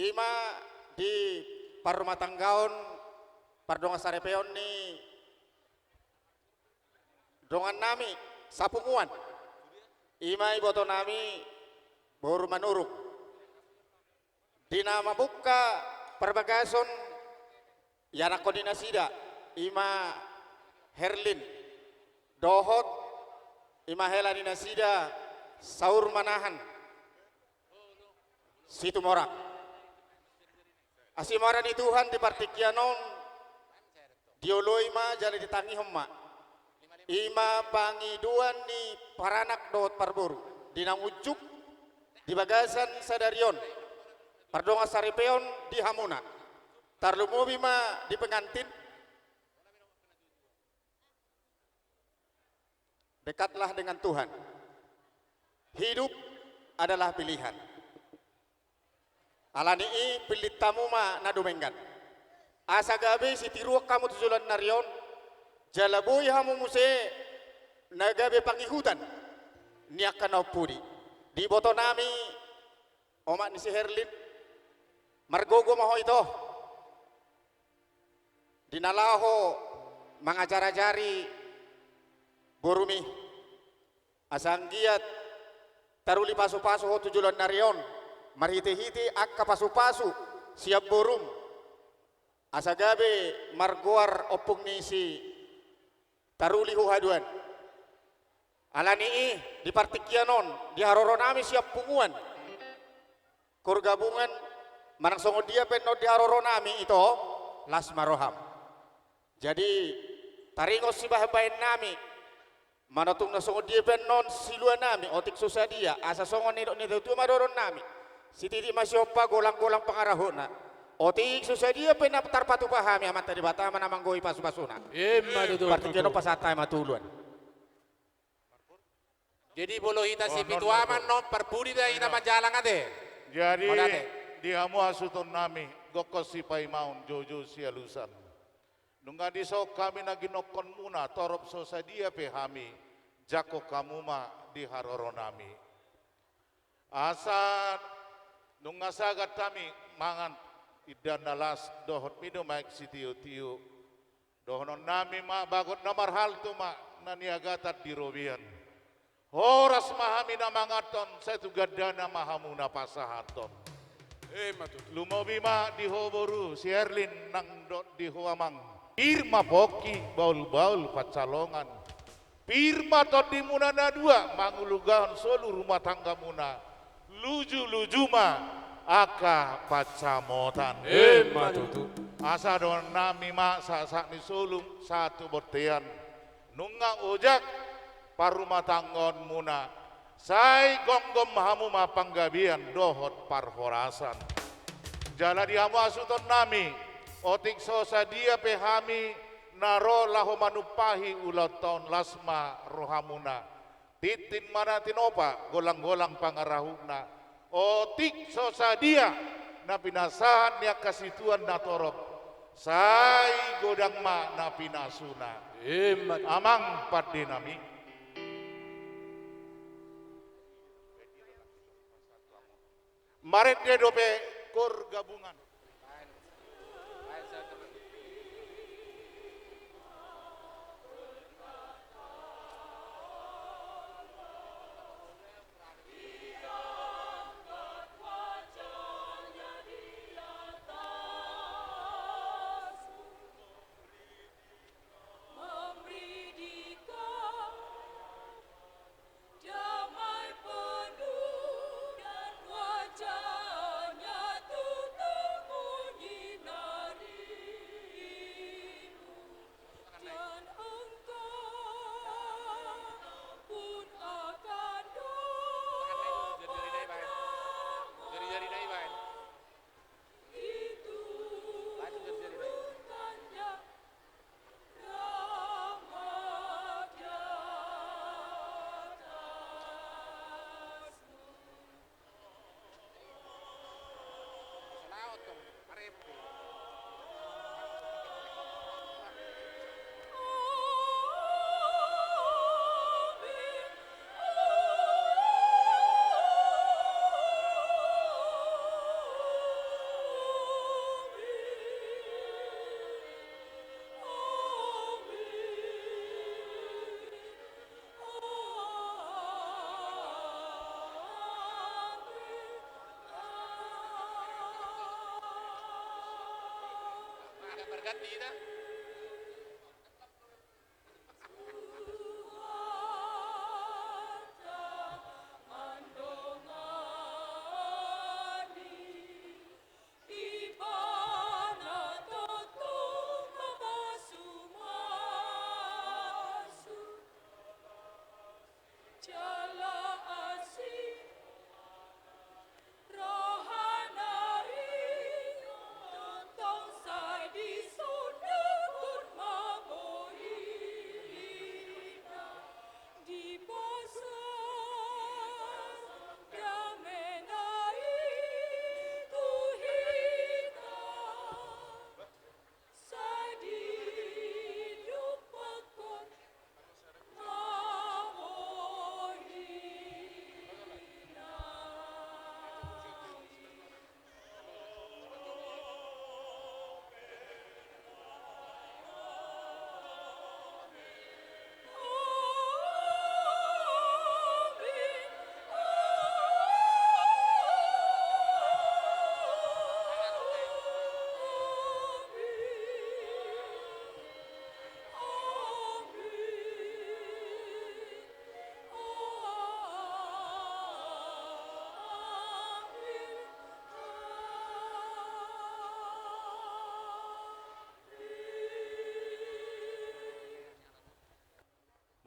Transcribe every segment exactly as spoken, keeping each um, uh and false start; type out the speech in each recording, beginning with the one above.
Ima di parrumatanggaon, pardongan saripeon ni dongannami sapunguan. Ima ibotonami boru Manurung. Di na mamungka parbagason ianakhon ni nasida, ima Herlin dohot ima hela ni nasida Saur Manahan Situmorang. Asi ma hata ni Tuhan di partingkian on, dioloi ma jala ditangihon ma. Ima pangidoan ni paranak dohot parboru di na unjuk di bagasan sadari on, pardongan saripeon di hamuna. Tarlumobi ma di pengantin. Dekatlah dengan Tuhan. Hidup adalah pilihan. Alani i pillit hamu ma na dumenggan, asa gabe sitiruon hamu tu joloan ni ari on, jala boi hamu muse na gabe pangihutan ni angka na umpudi. Di ibotonami, omak ni si Herlin, margogo ma ho ito di na laho mangajarajari borumi. Asa anggiat taruli pasupasu ho tu joloan ni ari on, marhitehite angka pasupasu sian borum, asa gabe margoar ompung ni si Taruli ho haduan. Alani i, di partingkian on, di haroronami sian punguan, koor gabungan, manang songon dia pe annon di haroronami ito, las ma roham. Jadi, taringot sibahenbahen nami, manang tung na songon dia pe annon siluanami, otik so sadia, asa songon nidok ni natua-tua ma dohononnami. Sititi ma sihompa, golang-golang pangarahutna. Otik so sadia pe na tarpatupa hami, Amanta Debata ma na manggohi pasupasuna. Ima tutu. Partingkian on pasahat hami ma tu uluan. Jadi molo hita sipitu ama annon, parpudi da hita manjalang ate. Jadi, di hamu hasuhutonnami, gokhon sipaimaon, joujou sialusan. Nunga dison hami na ginokhonmuna, torop so sadia pe hami, jangkon hamu ma di haroronami. Asa nunga sagat hami mangan indahan na las dohot minum aek sitiotio. Dohononnami ma, bagot na marhalto ma na niagatan di robean. Horas ma hami na manganhon, sai tu gandana ma hamu na pasahathon. Ima tutu. Lumobi ma di ho boru si Erlin nang dohot di ho amang. Pir ma pongki, bahulbahul pansalongan. Pir ma tondimuna na dua mangulahon solu rumah tanggamuna. Lujuluju ma angka pansamotan. Ima tutu. Asa dohononnami ma sahatsahat ni solu sahat tu bontean. Nunga ojak parrumatanggaonmuna, sai gomgom hamu ma panggabean dohot parhorasan. Jala di hamu hasuhutonnami, otik so sadia pe hami na ro laho manumpahi ulaonta on, las ma rohamuna. Tintin ma na tinopa, golang-golang pangarahutna. Otik so sadia na pinasahat ni angka situan na torop, sai godang ma na pinasuna. Ima. Amang pandenami. Marende dope koor gabungan. Damai penuh dan wajahnya tutup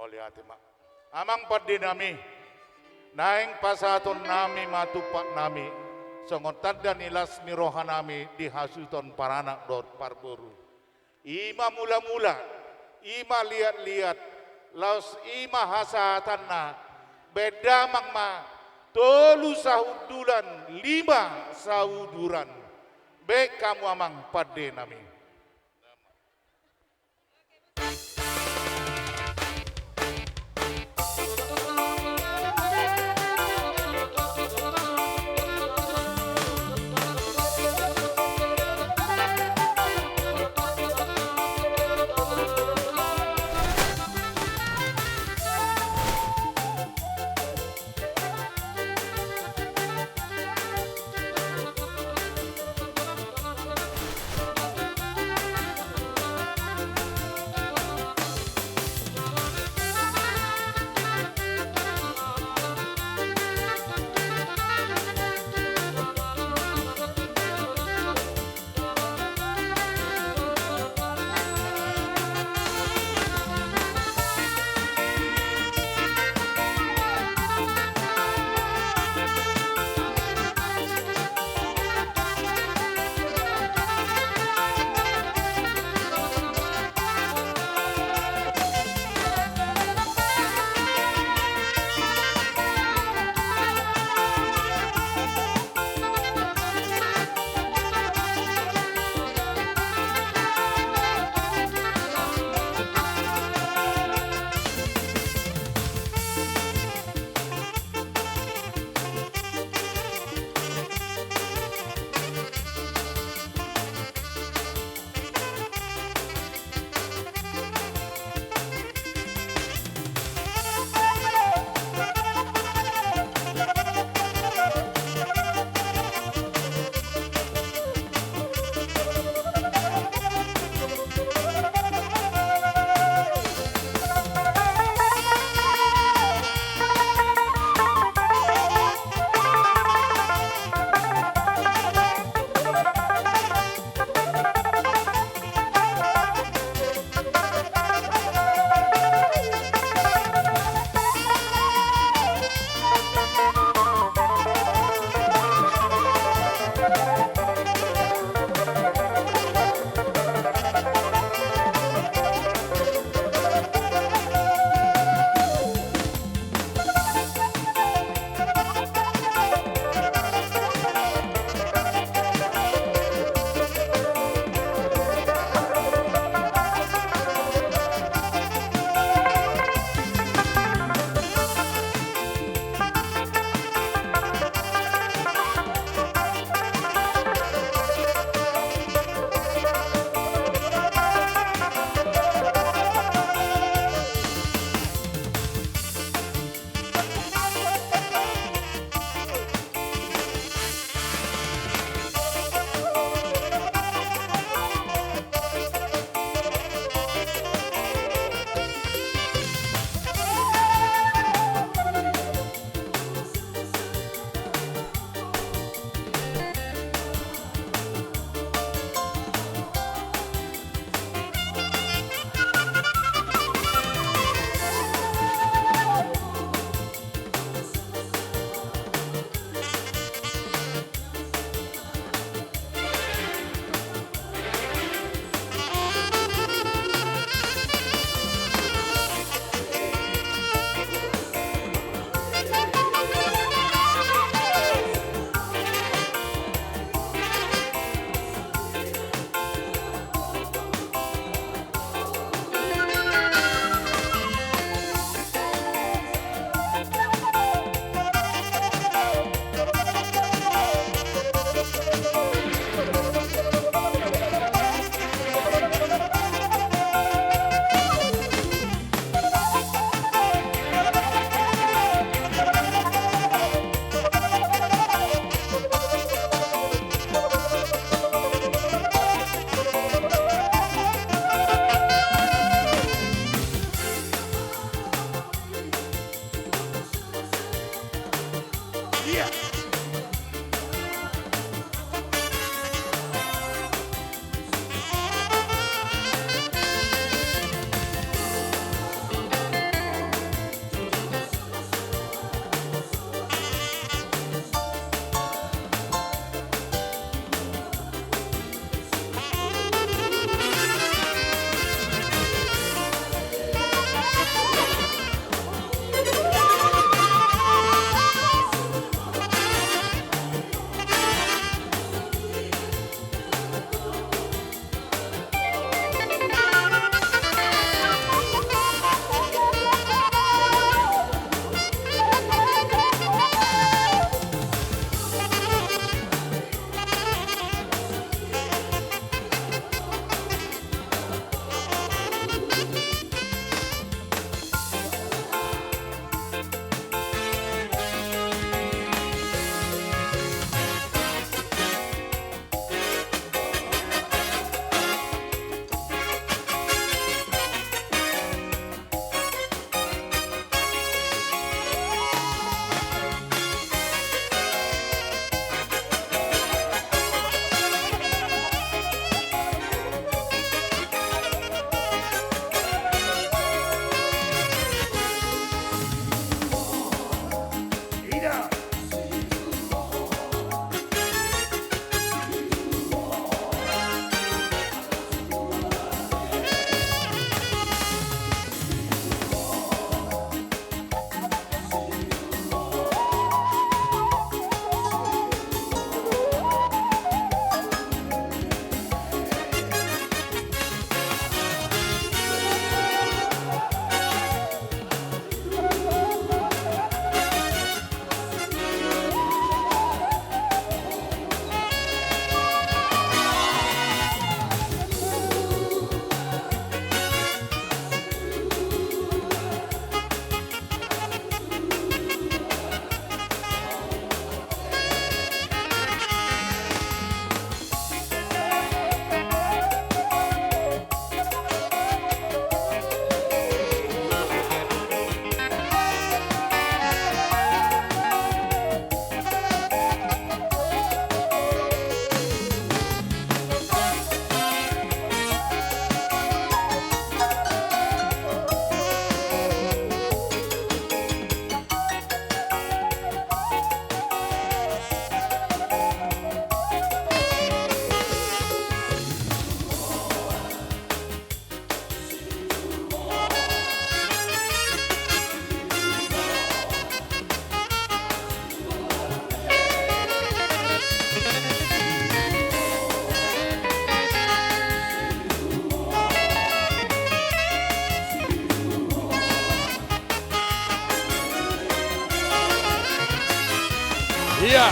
Mauliate ma. Amang pande nami, naeng pasahaton nami ma tumpak nami songon tanda ni las ni roha nami di hasuhuton paranak dohot parboru. I ma mula-mula, i ma liat-liat, laos i ma hasahatanna. Baen damang ma tolu sahundulan, lima sauduran. Baen hamu amang pande nami.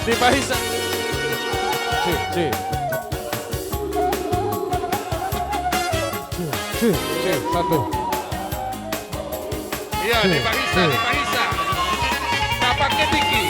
Di Mahisa. Cek, cek. Cek, cek, satu. Iya, di Mahisa, di Mahisa. Tapak ke tinggi.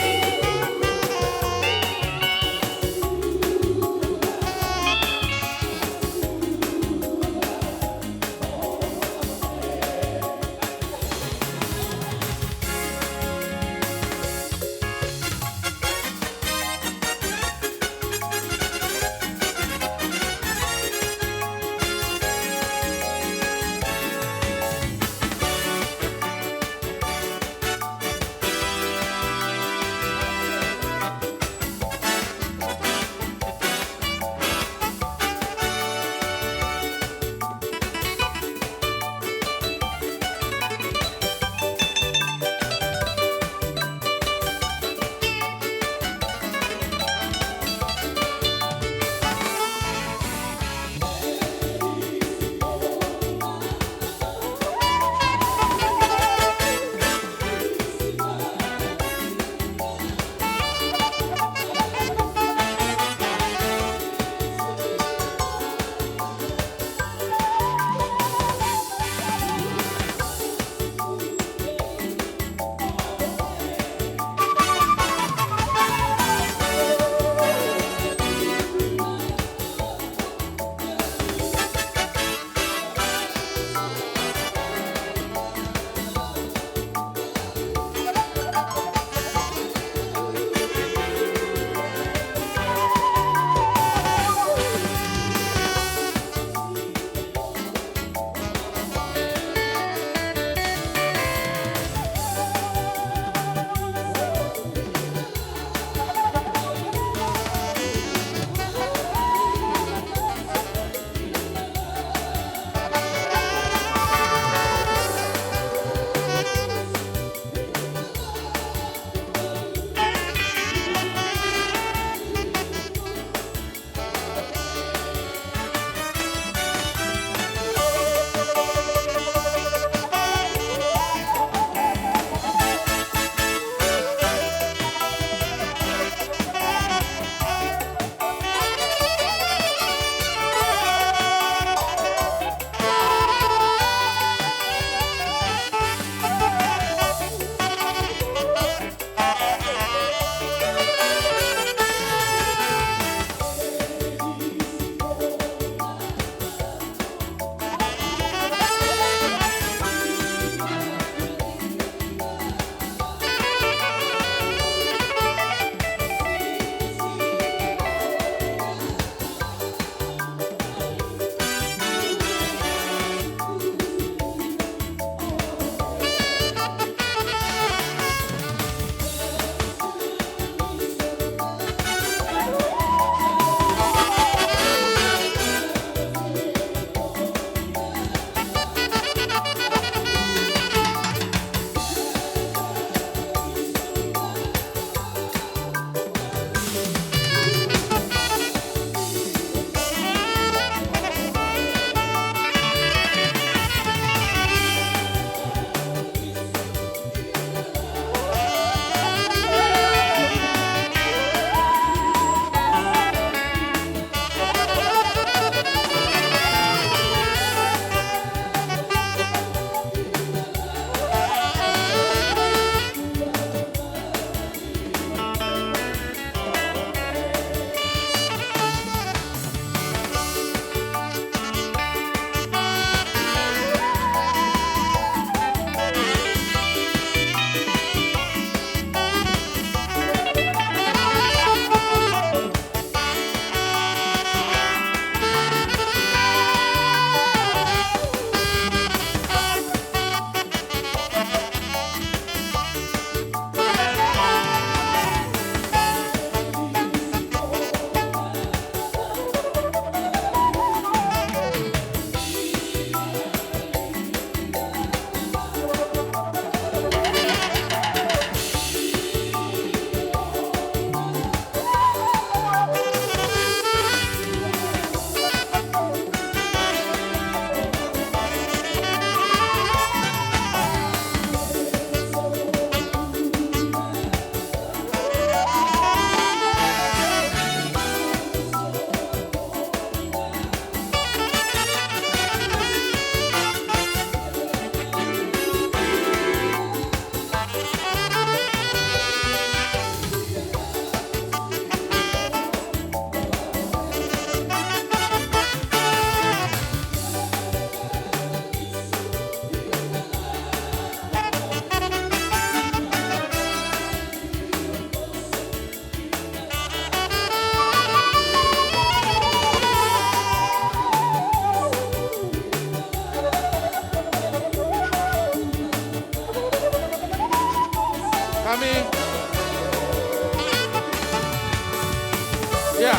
Ya.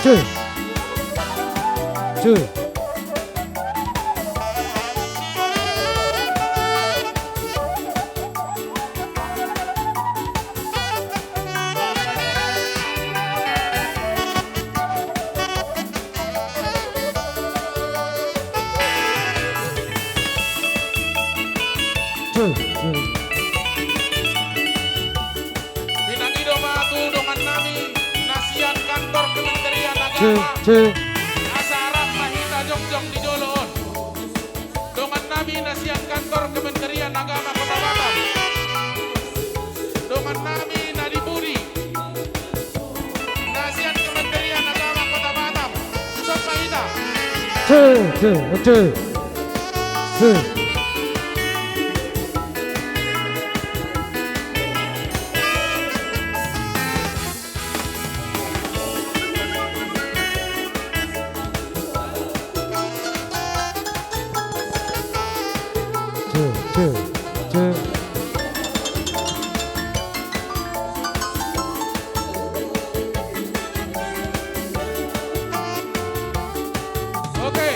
Cek. Cek. Pinangido ma tu dongan nami na sian kantor Kementerian Agama. Asa rap ma hita jongjong di jolo on. Dongan nami na sian kantor Kementerian Agama Kota Batam. Dongan nami na di pudi na sian Kementerian Agama Kota Batam. Somba hita. Cek, cek, cek. Cek. Oke,